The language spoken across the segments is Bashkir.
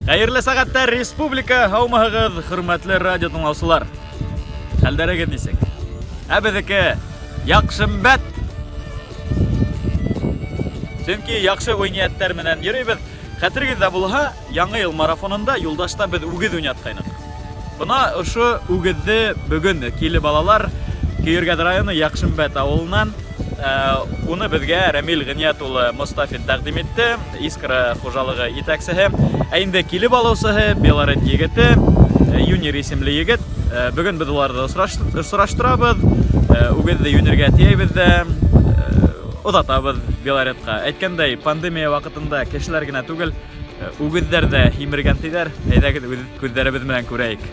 Хәерле сәғәттә республика, һаумыһығыҙ, хөрмәтле радио тыңлаусылар. Хәлдәрегеҙ нисек? Ә беҙҙеке яҡшымбәт. Сөнки яҡшы уй-ниәттәр менән йөрөйбөҙ. Хәтерегеҙҙә булһа, Яңы йыл марафонында юлдашта беҙ үгеҙ уйнатҡайныҡ. Бына ошо үгеҙҙе бөгөн килеп алалар Көйөргәҙ районы Яҡшымбәт ауылынан. Уны беҙгә Рәмил Ғиният улы Мостафин тәҡдим итте, Искра хужалығы етәксеһе. Ә инде килеп алыусыһы Белорет егете, Юнир исемле егет. Бөгөн беҙ уларҙы осраштырабыҙ, үгеҙҙе Юниргә тейәйбеҙ ҙә оҙатабыҙ Белоретҡа. Әйткәндәй, пандемия ваҡытында кешеләр генә түгел, Үгеҙҙәр ҙә һимергән тиҙәр. Әйҙәгеҙ, үҙ күҙҙәребеҙ менән күрәйек.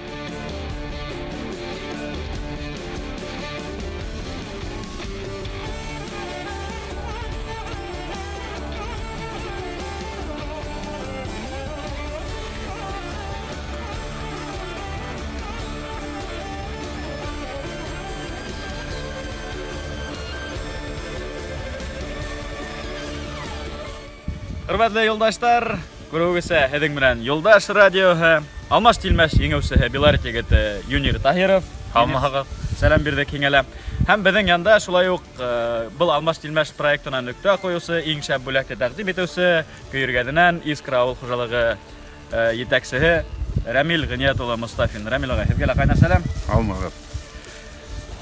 Хөрмәтле юлдаштар, күреүегеҙсә, һеҙҙең менән Юлдаш радиоһы, алмаш тилмәш еңеүсеһе Белорет егете Юнир Таһиров. Һаумыһығыҙ. Сәләм бирҙек һиңә лә. Һәм беҙҙең янда шулай уҡ э, был алмаш тилмәш проектына нөктә ҡуйыусы, иң шәп бүләкте тәҡдим итеүсе Көйөргәҙенән Искра ауыл хужалығы э, етәксеһе Рәмил Ғиният улы Мостафин. Рәмил ағай, һеҙгә лә ҡайнар сәләм. Һаумыһығыҙ.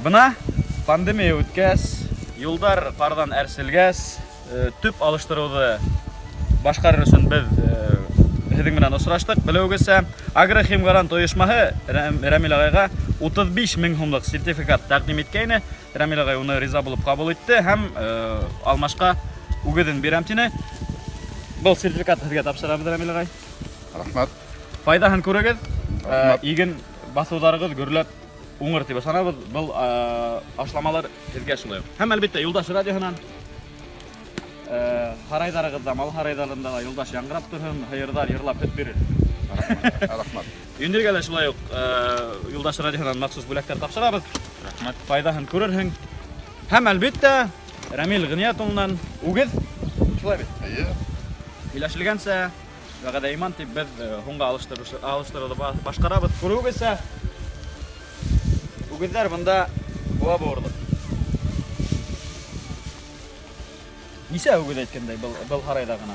Бына пандемия үткәс, юлдар ҡарҙан әрселгәс, Төп алыштырыуҙы башҡарыр өсөн беҙ һеҙҙең менән осраштыҡ. Белеүегеҙсә, Агрохимгарант ойошмаһы Рәмил ағайға 35 мең һумлыҡ сертификат тәҡдим иткәйне. Рәмил ағай уны риза булып ҡабул итте һәм алмашҡа үгеҙен бирәм тине. Был сертификатты һеҙгә тапшырабыҙ, Рәмил ағай. Рәхмәт. Файҙаһын күрегеҙ. Иген баҫыуҙарығыҙ гөрләп уңыр тип ышанабыҙ. Был ашламалар һеҙгә шулай уҡ. Һәм әлбиттә Юлдаш радиоһынан һарайҙарығыҙҙа, мал һарайҙарында ла юлдаш яңғырап торһон, һыйырҙар йырлап һөт бирер. Рәхмәт. Юниргә лә шулай уҡ Юлдаш радиоһынан махсус бүләктәр тапшырабыҙ. Рәхмәт. Файҙаһын күрерһең. Һәм әлбиттә Рәмил Ғиният улынан үгеҙ. Шулай бит? Эйе. Һөйләшелгәнсә, вәғәҙә иман тип беҙ һуңғы алыштырыуҙы башҡарабыҙ. Күреүегеҙсә, Үгеҙҙәр бында буа быуырлыҡ. Нисә үгеҙ әйткәндәй был, был һарайҙа ғына?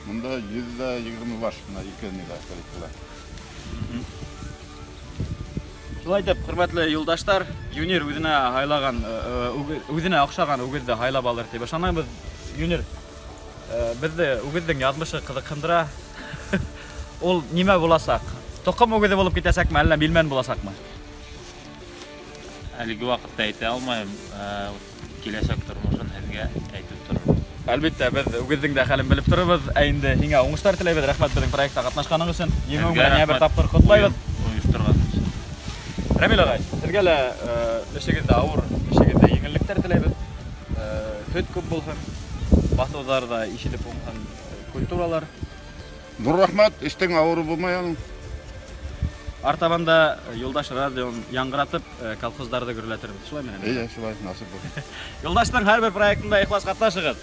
Мында 120 баш мына ике нидә коллективта. Шулай итеп, хөрмәтле юлдаштар, Юнир үҙенә һайлаған, үҙенә оҡшаған үгеҙҙе һайлап алыр тип ышанабыҙ. Юнир, Беҙҙе үгеҙҙең яҙмышы ҡыҙыҡһындыра. Ул нимә буласаҡ? Тоҡом үгеҙе булып китәсәкме, әллә билмән буласаҡмы? Әлеге ваҡытта әйтә алмайым. Киләсәк тормошон һеҙгә әйтеп торорбоҙ. Әлбиттә, беҙ үгеҙҙең дә хәлен белеп торорбоҙ. Ә инде һиңә уңыштар теләйбеҙ. Рәхмәт беҙҙең проектта ҡатнашҡаның өсөн. Еңеүең менән йәнә бер тапҡыр ҡотлайбыҙ. Ойошторған өсөн. Рәмил ағай, һеҙгә лә эшегеҙҙә ауыр, эшегеҙҙә еңеллектәр теләйбеҙ. Һөт күп булһын, баҫыуҙарҙа ишелеп уңһын культуралар. Ҙур рәхмәт, эштең ауыры булмай аның. Артабан да Юлдаш радион яңғыратып, колхоздарҙы гөрләтербеҙ. Шулаймы, Рәмил? Эйе, шулай, насип булһа. Юлдаштың һәрбер проектында ихлас ҡатнашығыҙ.